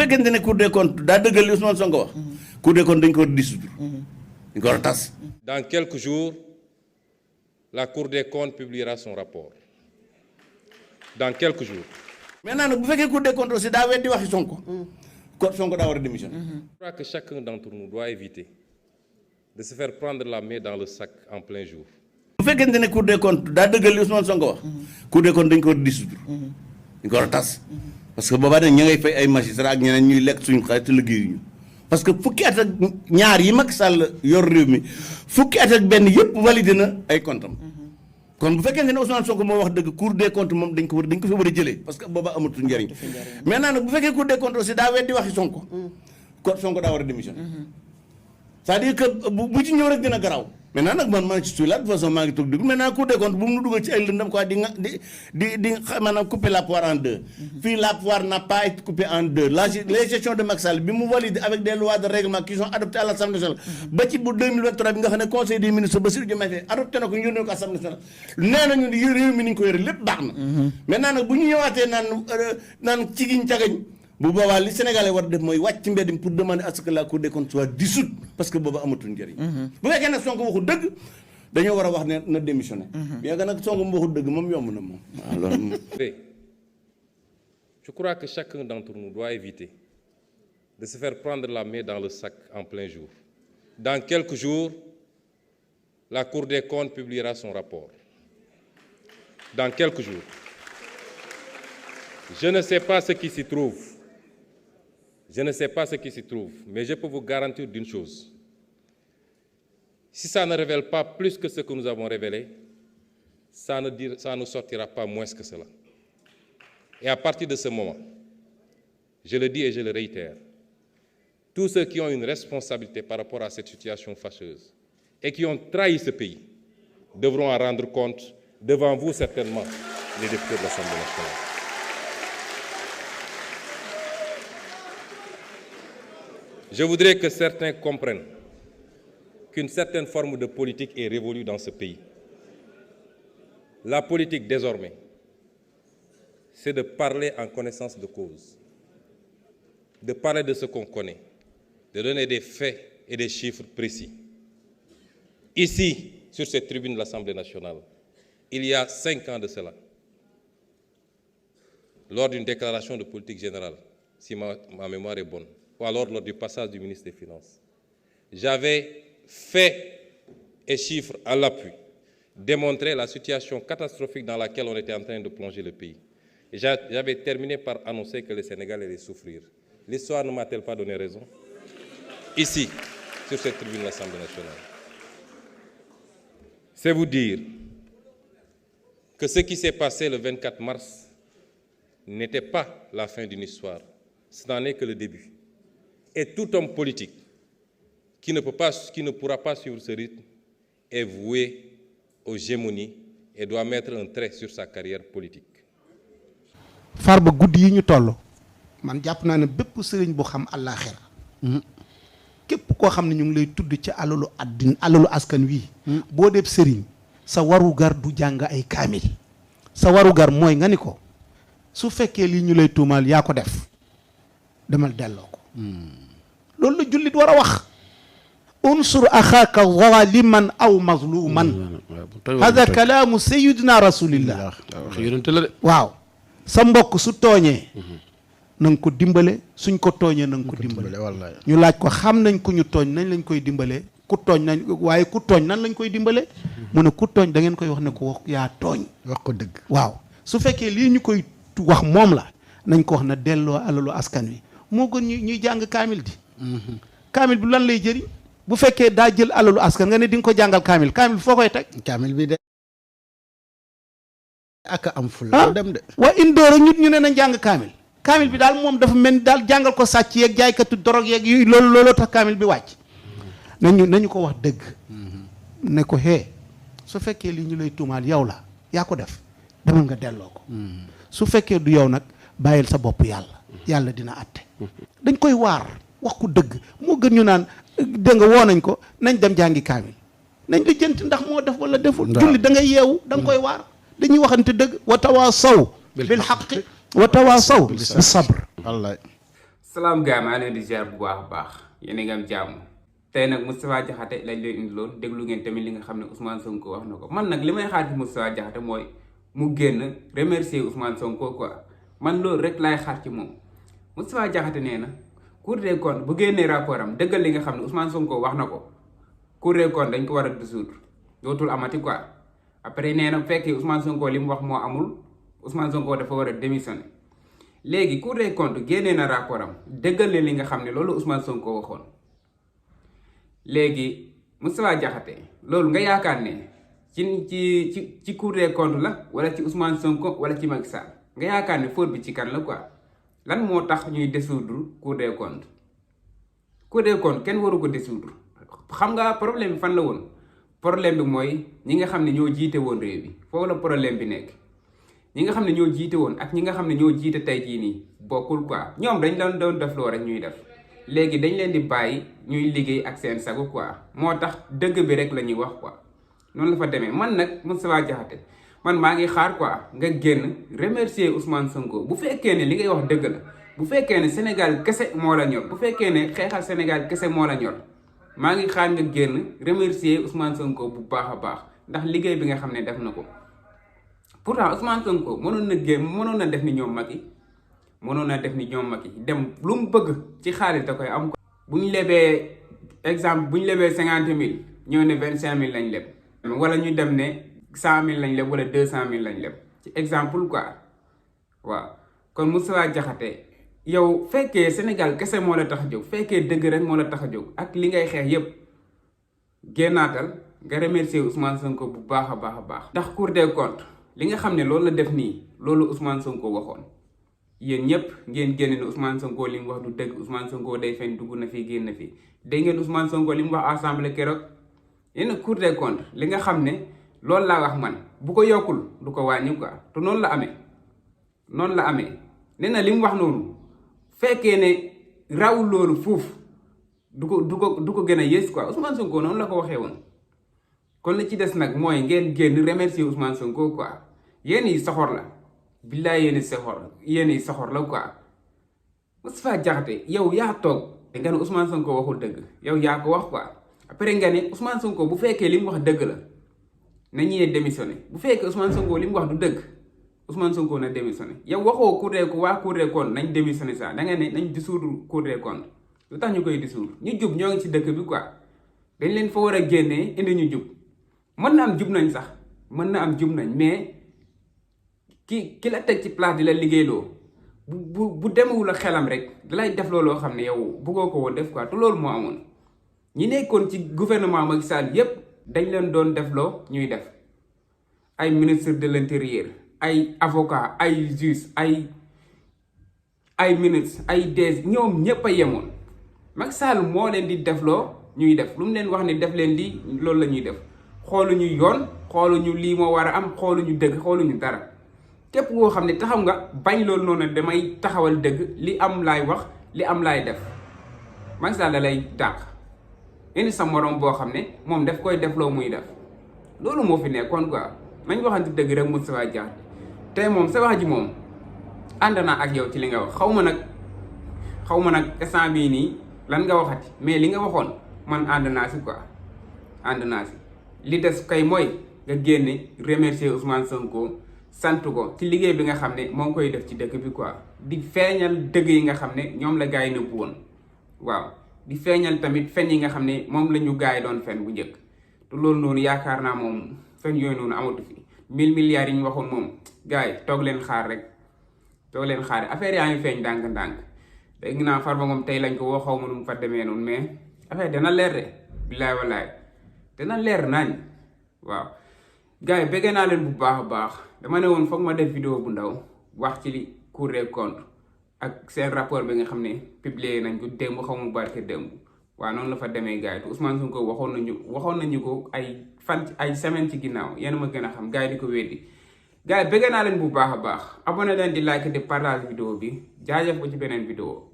fekkente ne Cour des comptes daa dëggal li Ousmane Sonko wax. Cour des comptes dañ ko war a dissoudre. dañ ko war a tas. Dans quelques jours, la Cour des comptes publiera son rapport. Dans quelques jours. Maintenant nag bu fekkee Cour des comptes aussi daa weddi waxi Sonko. kon Sonko daa war a démissionner. Je crois que chacun d'entre nous doit éviter de se faire prendre la main dans le sac en plein jour. bu fekkente ne Cour des comptes daa dëggal li Ousmane Sonko wax. Cour des comptes dañ ko war a dissoudre. dañ ko war a tas. parce que boobaa nag ña ngay fay ay magistrats ak ñeneen ñuy lekk suñu xaalis te liggéeyuñu parce que fukki at ak ñaar yi Macky Sall yor réew mi fukki at ak benn yëpp validé na ay comptes kon bu fekkente ne Ousmane Sonko moo wax dëgg Cour des comptes moom dañ ko fi war a jëlee parce que booba amatul njëriñ. maintenant nag bu fekkee Cour des comptes aussi daa weddi waxi Sonko. kon Sonko daa war a démissionner. c'est-à-dire que bu ci ñëw rek dina garaaw. maintenant nag man maa ngi ci suy la de toute façon maa ngi toog déglu maintenant Cour des comptes bu mu nu dugal ci ay lëndam quoi di maanaam couper la poire en deux. fii la poire n'a pas été coupée en deux les gestions de Macky Sall bi mu valide avec des lois de règlement qui sont adoptées à l'Assemblée nationale. ba ci bu 2023 bi nga xam ne conseil des ministres Bassirou Diomaye Faye adopté na ko ñu yónnee ko Assemblée nationale nee nañu ni réew mi ni ñu ko yore lépp baax na. maintenant nag bu ñu ñëwaatee naan ci giñ cagañ bu boobaa li Sénégalais war def mooy wàcc ci mbedd mi pour demander à ce que la Cour des comptes soit dissoute parce que booba amatul njëriñ. bu fekkee nag Sonko waxul dëgg dañoo war a wax ne na démissionné. bien que nag Sonko mu waxul dëgg moom yomb na moom. alors. Je crois que chacun d'entre nous doit éviter de se faire prendre la main dans le sac en plein jour. Dans quelques jours, la Cour des comptes publiera son rapport. Dans quelques jours. Je ne sais pas ce qui s'y trouve. Je ne sais pas ce qui s'y trouve, mais je peux vous garantir d'une chose. Si ça ne révèle pas plus que ce que nous avons révélé, ça ne sortira pas moins que cela. Et à partir de ce moment, je le dis et je le réitère, tous ceux qui ont une responsabilité par rapport à cette situation fâcheuse et qui ont trahi ce pays devront en rendre compte devant vous certainement, les députés de l'Assemblée nationale. Je voudrais que certains comprennent qu'une certaine forme de politique est révolue dans ce pays. La politique, désormais, c'est de parler en connaissance de cause, de parler de ce qu'on connaît, de donner des faits et des chiffres précis. Ici, sur cette tribune de l'Assemblée nationale, il y a 5 ans de cela, lors d'une déclaration de politique générale, si ma mémoire est bonne, ou alors lors du passage du ministre des Finances, j'avais fait et chiffres à l'appui, démontré la situation catastrophique dans laquelle on était en train de plonger le pays. Et j'avais terminé par annoncer que les Sénégalais allaient souffrir. L'histoire ne m'a-t-elle pas donné raison? Ici, sur cette tribune de l'Assemblée nationale. C'est vous dire que ce qui s'est passé le 24 mars n'était pas la fin d'une histoire. Ce n'en est que le début. Et tout homme politique qui ne pourra pas suivre ce rythme est voué aux gémonies et doit mettre un trait sur sa carrière politique. Farba guddi yi ñu toll man jàpp naa ne bépp sëriñ bu xam àllaaxira képp koo xam ne ñu ngi lay tudd ci alalu askan wi boo def sëriñ sa warugar du jàng ay kaamil sa warugar mooy nga ni ko su fekkee lii ñu lay tuumaal yaa ko def demal delloo ko loolu la jullit war a wax unsur axaaka zaliman aw mazluman hada kalaamu sayyidina rasulillah waaw sa mbokk su tooñee na nga ko dimbale suñ ko tooñee na nga ko dimbale ñu laaj ko xam nañ ku ñu tooñ nañ lañ koy dimbale ku tooñ nañ waaye ku tooñ nan lañ koy dimbale mu ne ku tooñ da ngeen koy wax ne ko wax yaa tooñ wax ko dëgg waaw su fekkee lii ñu koy wax moom la nañ ko wax na delloo alalu askan wi moo gën ñuy jàng kaamil di kaamil bi lan lay jëriñ bu fekkee daa jël alalu askan nga ne di nga ko jàngal kaamil kaamil bi foo koy teg kaamil bi de ak am ful dem de waa indoor ak ñu ne nañ jàng kaamil bi daal moom dafa mel ni daal jàngal ko sàcc yeeg jaaykatu dorog yeeg yu looloo tax kaamil bi wàcc nañu ko wax dëgg ne ko su fekkee li ñu lay tuumaal yow la yaa ko def demal nga delloo ko su fekkee du yow nag bàyyil sa bopp yàlla dina àtte dañ koy waar wax ko dëgg moo gën ñu naan dégg nga woo nañ ko nañ dem jàngi kaamil nañ la jënt ndax moo def wala deful julli da ngay yeewu da nga koy waar dañuy waxante dëgg wa tawaasaw bil haqqi wa tawaasaw bis sabr wallaay salaam gars maa leen di ziar bu baax a baax yéen a ngi am jàmm tey nag Moustapha Diakhaté lañ leen indiloon déglu ngeen tamit li nga xam ne Ousmane Sonko wax na ko man nag li may xaar ci Moustapha Diakhaté mooy mu génn remercier Ousmane Sonko quoi man loolu rek laay xaar ci moom. Moustapha Diakhaté nee na Cour des comptes bu génnee rapport am dëggal li nga xam ne Ousmane Sonko wax na ko Cour des comptes dañ ko war a dissoudre dootul amati quoi après nee na bu fekkee Ousmane Sonko li mu wax moo amul Ousmane Sonko dafa war a démissionner. léegi Cour des comptes génnee na rapport am dëggal li nga xam ne loolu Ousmane Sonko waxoon léegi Moustapha Diakhaté loolu nga yaakaar ne ci Cour des comptes la wala ci Ousmane Sonko wala ci Macky Sall nga yaakaar ne faute bi ci kan la quoi lan moo tax ñuy dissoudre Cour des comptes Cour des comptes kenn waru ko dissoudre xam nga problème bi fan la woon problème bi mooy ñi nga xam ne ñoo jiite woon réew bi foofu la problème bi nekk. ñi nga xam ne ñoo jiite woon ak ñi nga xam ne ñoo jiite tey jii nii bokkul quoi ñoom dañ leen doon def loo rek ñuy def léegi dañ leen di bàyyi ñuy liggéey ak seen sago quoi moo tax dëgg bi rek la ñuy wax quoi noonu la fa demee man nag Moustapha Diakhaté man maa ngi xaar quoi nga génn remercier Ousmane Sonko bu fekkee ne li ngay wax dëgg la bu fekkee ne Sénégal kese moo la ñor bu fekkee ne xeexal Sénégal kese moo la ñor maa ngi xaar nga génn remercier Ousmane Sonko bu baax a baax ndax liggéey bi nga xam ne def na ko. pourtant Ousmane Sonko mënoon na def ni ñoom Macky mënoon na def ni ñoom Macky dem lu mu bëgg ci xaalis da koy am ko bu ñu lebee exemple bu ñu lebee 50 000 ñëw ne 25 000 lañ leb wala ñu dem ne 100 000 lañ leb wala 200 000 lañ leb ci exemple quoi waaw kon Moustapha Diakhaté yow fekkee Sénégal kese moo la tax a jóg fekkee dëgg rek moo la tax a jóg ak li ngay xeex yépp génnaatal nga remercier Ousmane Sonko bu baax a baax a baax ndax Cour des comptes li nga xam ne loolu la def nii loolu Ousmane Sonko waxoon yéen ñëpp ngeen génne ne Ousmane Sonko li mu wax du dëgg Ousmane Sonko day fen dugg na fii génn na fii dégg ngeen Ousmane Sonko li mu wax assemblée keroog yéen Cour des comptes li nga xam ne loolu laa wax man bu ko yokkul du ko wàññi quoi te noonu la amee nee na li mu wax noonu fekkee ne rawul loolu fuuf du ko gën a yées quoi Ousmane Sonko noonu la ko waxee woon. kon li ci des nag mooy ngeen génn remercier Ousmane Sonko quoi yéen yi soxor la billaay yéen yi soxor la quoi Moustapha Diakhaté yow yaa toog nga ne Ousmane Sonko waxul dëgg yow yaa ko wax quoi après nga ne Ousmane Sonko bu fekkee li mu wax dëgg la na ñuy démissionné bu fekkee Ousmane Sonko li mu wax du dëgg Ousmane Sonko na démissionné yow waxoo Cour des comptes nañ démissionné sax da nga ne nañ dissoudre Cour des comptes lu tax ñu koy dissoudre ñu jub ñoo ngi ci dëkk bi quoi dañ leen fa war a génnee indi ñu jub. mën na am jub nañ sax mais ki la teg ci place di la liggéeyloo bu demewul a xelam rek dalay def looloo xam ne yow bëggoo ko woon def quoi te loolu moo amoon ñi nekkoon ci gouvernement Macky Sall yépp dañ leen doon def loo ñuy def ay ministre de l'intérieur ay avocat ay juge ay ministre ay DG ñoom ñépp a yemoon Macky Sall moo leen di def loo ñuy def lu mu leen wax ne def leen lii loolu la ñuy def xooluñu yoon xooluñu lii moo war a am xooluñu dëgg xooluñu dara képp koo xam ne taxaw nga bañ loolu noonu damay taxawal dëgg li am laay wax li am laay def Macky Sall da lay dàq indi sa morom boo xam ne moom daf koy def loo muy def loolu moo fi nekkoon quoi nañ waxante dëgg rek Moustapha Diakhaté tey moom sa wax ji moom ànd naa ak yow ci li nga wax xaw ma nag instant bii nii lan nga waxati mais li nga waxoon man ànd naa si quoi ànd naa si li des kay mooy nga génne remercier Ousmane Sonko sant ko ci liggéey bi nga xam ne moo ngi koy def ci dëkk bi quoi di feeñal dëgg yi nga xam ne ñoom la gars yi nëbbu woon waaw di feeñal tamit fen yi nga xam ne moom la ñu gars yi doon fen bu njëkk te loolu noonu yaakaar naa moom fen yooyu noonu amatu fi 1000 milliards yi ñu waxoon moom gars yi toog leen xaar affaire yaa ngi feeñ ndànk-ndànk dégg naa Farba moom tey lañ ko woo xaw ma nu mu fa demee noonu mais affaire dana leer de billaay wallaay dana leer nañ waaw gars yi bëggee naa leen bu baax a baax dama ne woon foog ma def vidéo bu ndaw wax ci li Cour des comptes ak seen rapport bi nga xam ne publié nañ ko démb xaw ma barke démb waaw noonu la fa demee gars yi te Ousmane Sonko waxoon nañu ko ay semaine ci ginnaaw yéen ma gën a xam gars yi di ko weddi gars yi bëggee naa leen bu baax a baax abonné leen di like di partage vidéo bi jaajëf ko ci beneen vidéo